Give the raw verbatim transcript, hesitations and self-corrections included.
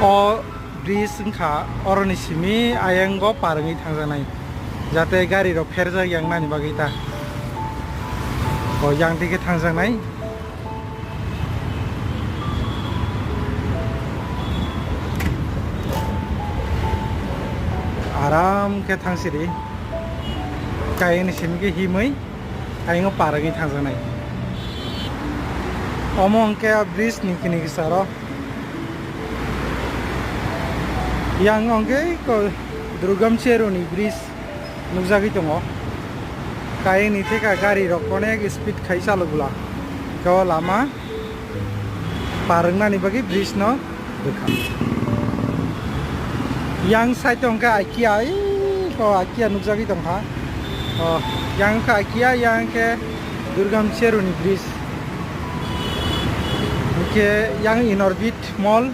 O bridge wngkha oroni simi ayango par wngwi thangjaknai, jate gari rok pherjak yang nani bagwi ta. O yang dike thangjaknai. Aram khe thangsidi. Kayengni simi khe himwi kayeng o par wngwi thangjaknai. Omo hwnkhe a bridge ni kini kisaro. Yang hwnkhe ko Durgam Cheruni bridge nukjagwi tongo. Kayengni theka gari rok onek speed khai chalok bwla. Ko lama par wngnani bagwi bridge no bwkha. Yang side o hwnkhe Akia, ei ko Akia nukjagwi tongkha. O, yang khe Akia, yang khe Durgam Cheruni bridge. Hwnkhe yang Inorbit Mall.